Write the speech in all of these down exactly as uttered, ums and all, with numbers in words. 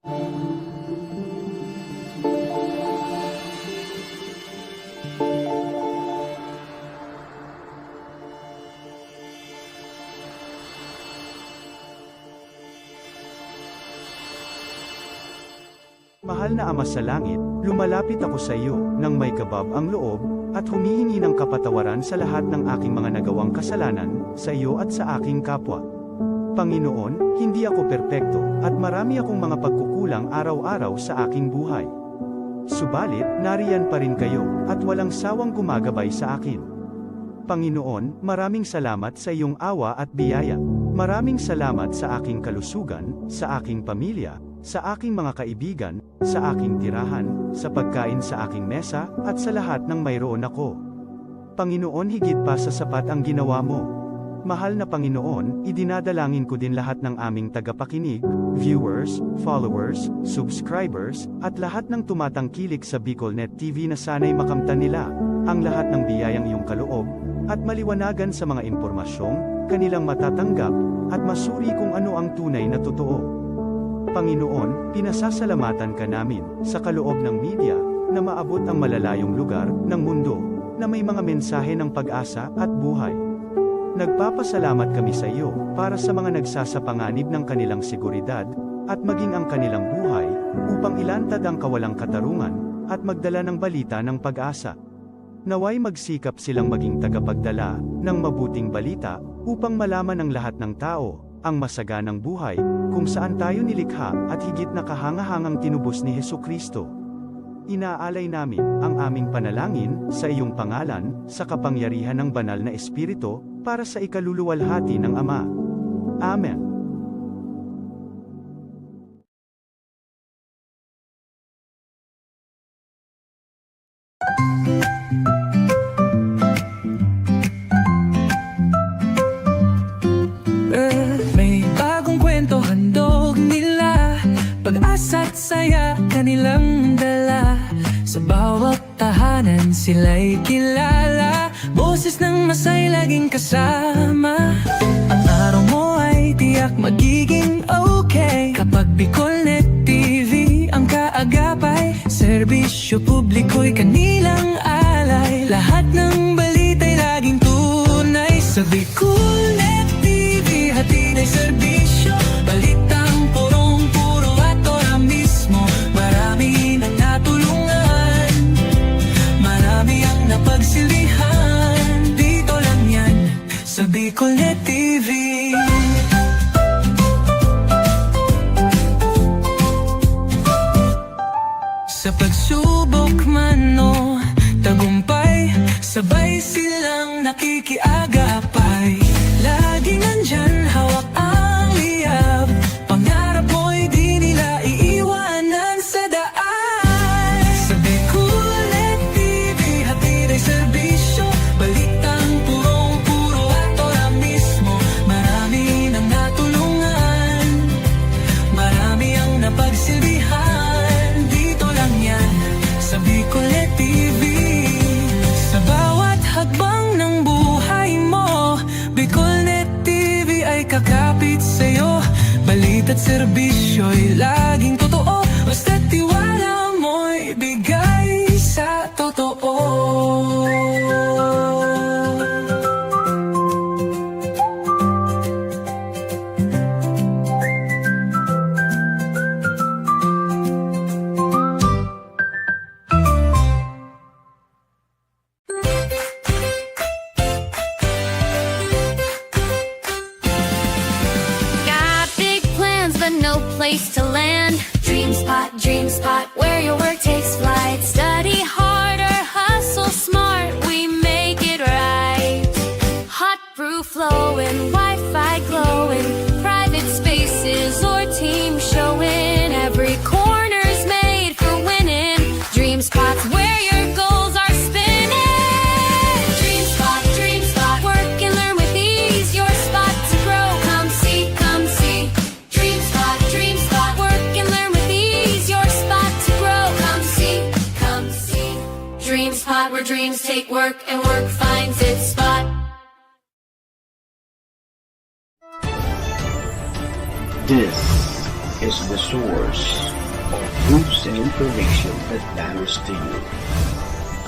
Mahal na Ama sa Langit, lumalapit ako sa iyo nang may kabab ang loob, at humihingi ng kapatawaran sa lahat ng aking mga nagawang kasalanan, sa iyo at sa aking kapwa. Panginoon, hindi ako perpekto, at marami akong mga pagkukulang araw-araw sa aking buhay. Subalit, nariyan pa rin kayo, at walang sawang gumagabay sa akin. Panginoon, maraming salamat sa iyong awa at biyaya. Maraming salamat sa aking kalusugan, sa aking pamilya, sa aking mga kaibigan, sa aking tirahan, sa pagkain sa aking mesa, at sa lahat ng mayroon ako. Panginoon, higit pa sa sapat ang ginawa mo. Mahal na Panginoon, idinadalangin ko din lahat ng aming tagapakinig, viewers, followers, subscribers, at lahat ng tumatangkilik sa BicolNet T V na sana'y makamtan nila ang lahat ng biyayang iyong kaloob, at maliwanagan sa mga impormasyong kanilang matatanggap, at masuri kung ano ang tunay na totoo. Panginoon, pinasasalamatan ka namin sa kaloob ng media na maabot ang malalayong lugar ng mundo na may mga mensahe ng pag-asa at buhay. Nagpapasalamat kami sa iyo para sa mga nagsasapanganib ng kanilang seguridad at maging ang kanilang buhay upang ilantad ang kawalang katarungan at magdala ng balita ng pag-asa. Naway magsikap silang maging tagapagdala ng mabuting balita upang malaman ng lahat ng tao ang masaganang buhay kung saan tayo nilikha at higit na kahangahangang tinubos ni Jesu-Cristo. Inaalay namin ang aming panalangin sa iyong pangalan, sa kapangyarihan ng Banal na Espiritu, para sa ikaluluwalhati ng Ama. Amen. Eh, may bagong kwento handog nila, pag-asa't saya kanilang dala. Sa bawat tahanan sila'y kilala, boses ng masay laging kasama. Ang araw mo ay tiyak magiging okay kapag BicolNet T V ang kaagapay. Serbisyo publiko'y kanilang alay, lahat ng balita'y laging tunay. Sa BicolNet T V, hatid ay serbisyo, balitang purong-puro at ora mismo. Marami nang natulungan, marami ang napagsilbihan. Dito lang yan, sa BicolNet T V. Sa pagsubok man o tagumpay, sabay silang nakikiagapay. Laging nandyan, hawak ang liyab, pangarap mo'y di nila iiwanan sa daan. Sa BicolNet T V, hatid ay serbisyo, balitang purong-puro at ora mismo. Marami nang natulungan, marami ang napagsilbihan. Dito lang yan, sa BicolNet T V. Sa bawat hakbang ng buhay mo, BicolNet T V ay kakapit sa'yo. Balita't serbisyo'y laging totoo, basta't tiwala mo'y bigay sa totoo. Got big plans, but no place to land. Dream Spot, Dream Spot, where your work takes flight. Study harder, hustle smart, we make it right. Hot brew flowing, Wi-Fi glowing, private spaces or team showing. Every corner's made for winning. Dream Spot's where your goals are spinning. Dream Spot, Dream Spot, work and learn with ease. Your spot to grow. Come see, come see. Dream Spot, Dream Spot, work and learn with ease. Your spot to grow. Come see, come see. Dream Spot, where dreams take work and work finds its spot. This is The Source. News and information that matters to you.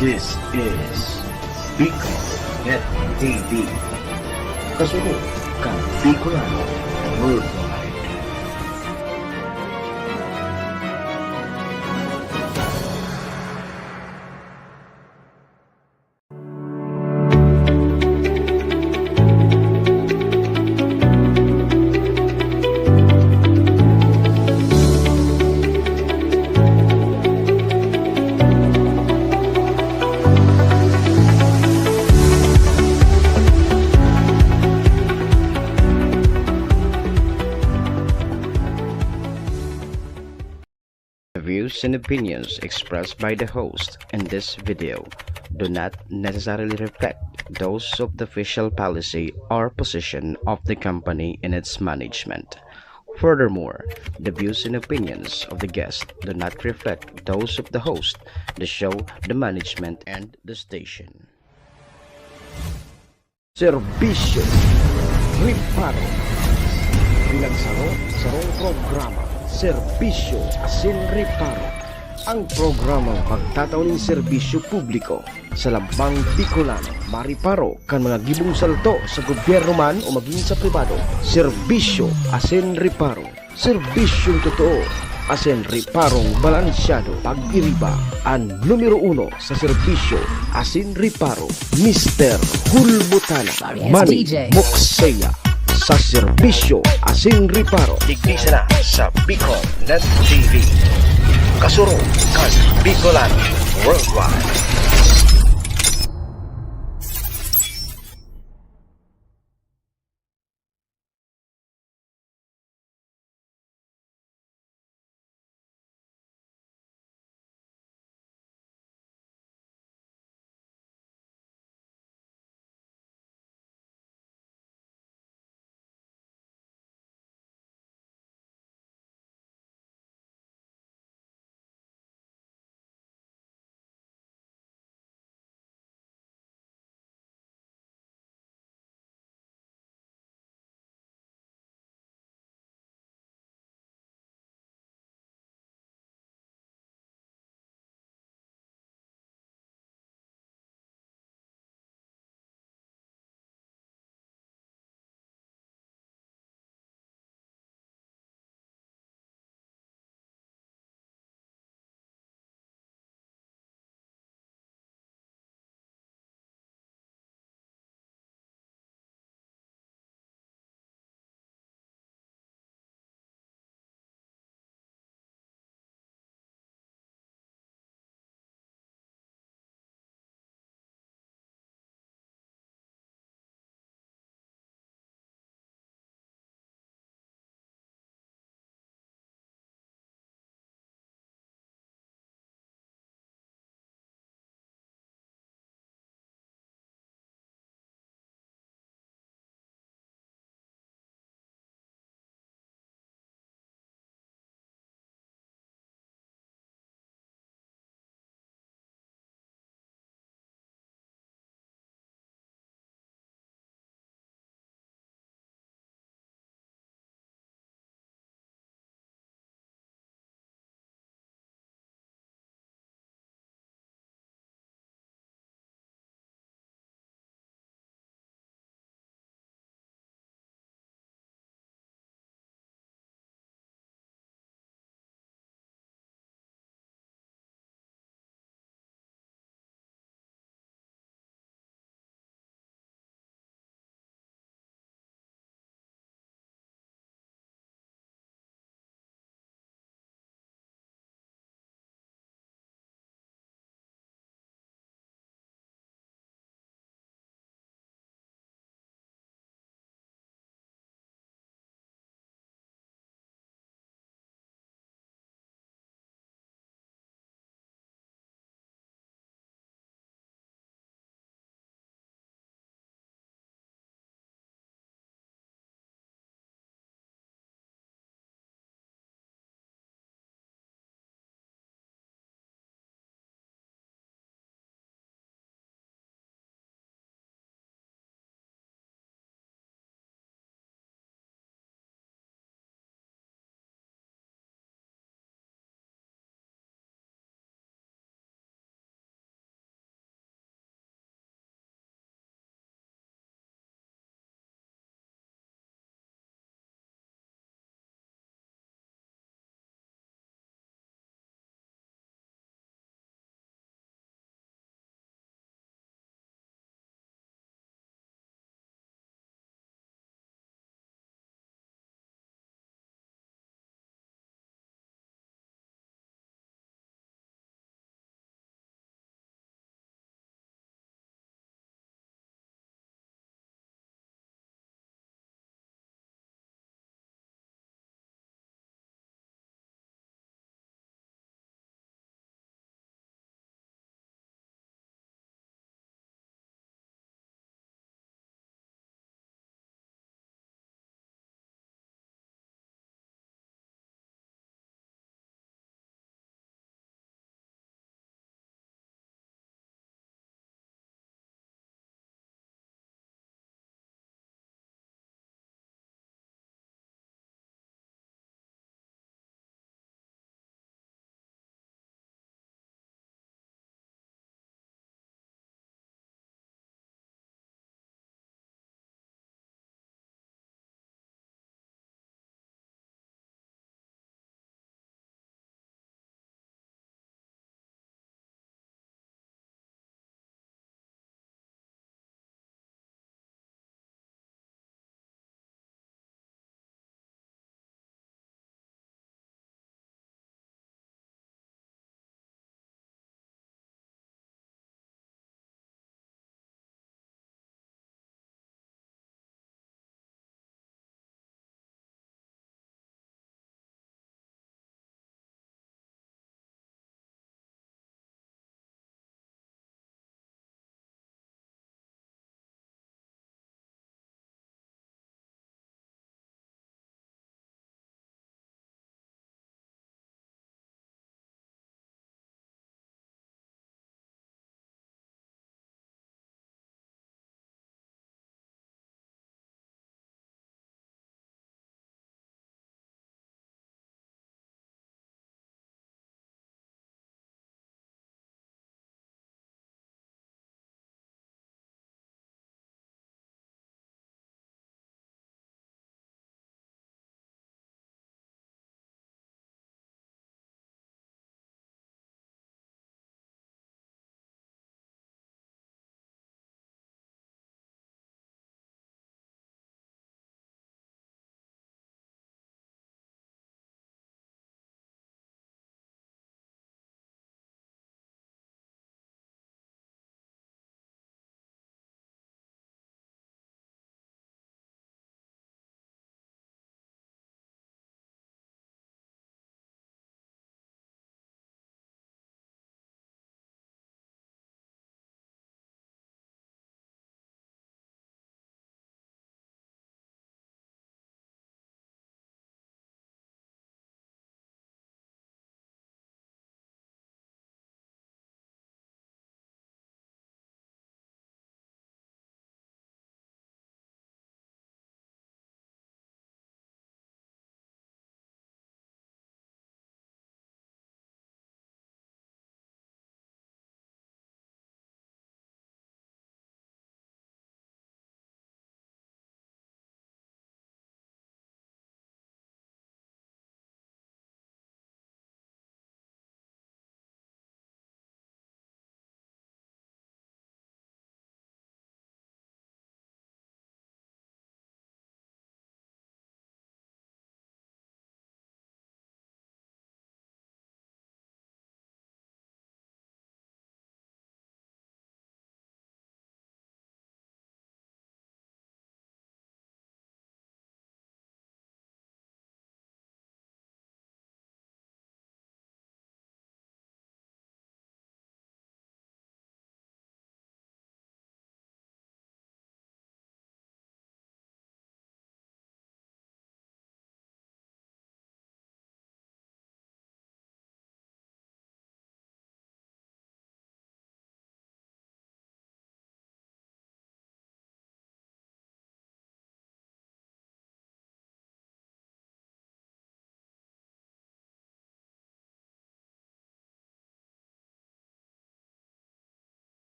This is Bicol Net T V. Kasunod kan Bicolano Worldwide. The views and opinions expressed by the host in this video do not necessarily reflect those of the official policy or position of the company in its management. Furthermore, the views and opinions of the guest do not reflect those of the host, the show, the management, and the station. Serbisyo Reparo. Pinagsaro-sarong programa, Serbisyo asin Reparo. Ang programang magtatao nin serbisyo publiko sa lambang Bicolano, mareparo kan mga gibong salto sa gobyerno man o magin sa pribado. Serbisyo asin Reparo. Serbisyong totoo asin reparong balansyado. Pag-iriba, an numero uno sa serbisyo asin reparo, Mister Hulbutana. Yes, Manny D J. Moksea sa serbisyo asin reparo. Digdi sana sa Bicol Net T V. Kasurog kan Bicolano Worldwide.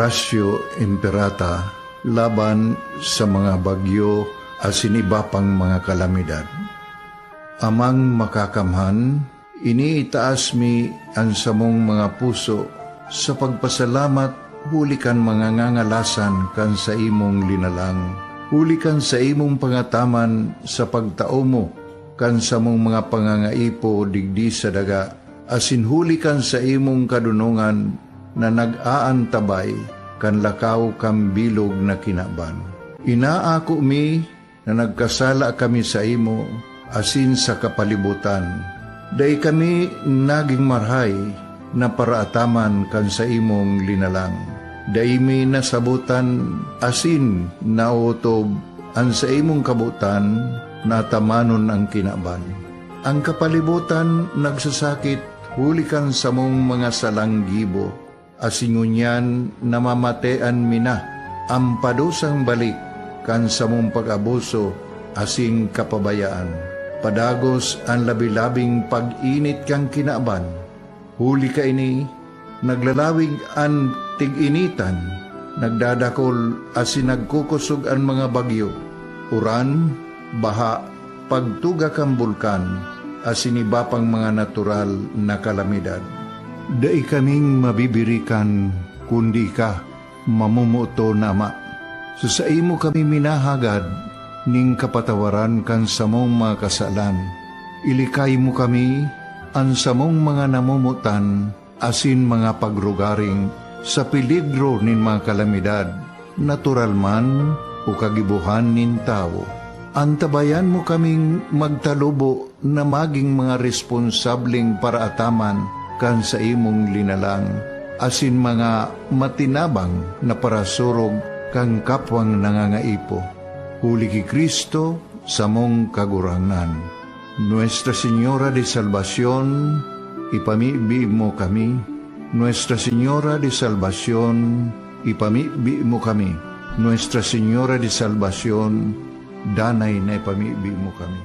Ratio Imperata laban sa mga bagyo asin iba pang mga kalamidad. Amang Makakamhan, iniitaas mi an samong mga puso sa pagpasalamat huli kan mga ngangalasan kan saimong linalang, huli kan saimong pangataman sa pagtao mo kan samong mga pangangaipo digdi sa daga, asin huli kan saimong kadonongan na nag-aantabay kan lakaw kan bilog na kinaban. Inaako mi na nagkasala kami saimo asin sa kapalibotan. Dai kami nagin marahay na paraataman kan saimong linalang. Dai mi nasabotan asin naotob an saimong kabotan na atamanon an kinaban. An kapalibotan nagsasakit huli kan samong mga salang gibo, asin ngunyan namamatean mi na an padusang balik kan samong pag-abuso asin kapabayaan. Padagos an labi-labing pag-init kan kinaban. Huli kaini, naglalawig an tig-initan, nagdadakol asin nagkukosog an mga bagyo, uran, baha, pagtuga kan bulkan, asin iba pang mga natural na kalamidad. Dai kaming mabibirikan, kundi ika, mamomoton na Ama. Sa saimo kami minahagad nin kapatawaran kan samong mga kasalan. Ilikay mo kami, an samong mga namomotan, asin mga pagrugaring sa peligro nin mga kalamidad, natural man o kagibohan nin tawo. Antabayan mo kaming magtalubo na magin mga responsableng paraataman kan saimong linalang, asin mga matinabang na parasurog kan kapwang nangangaipo. Huli ki Cristo, samong Kagurangnan. Nuestra Señora de Salvacion, ipamibi mo kami. Nuestra Señora de Salvacion, ipamibi mo kami. Nuestra Señora de Salvacion, danay na ipamibi mo kami.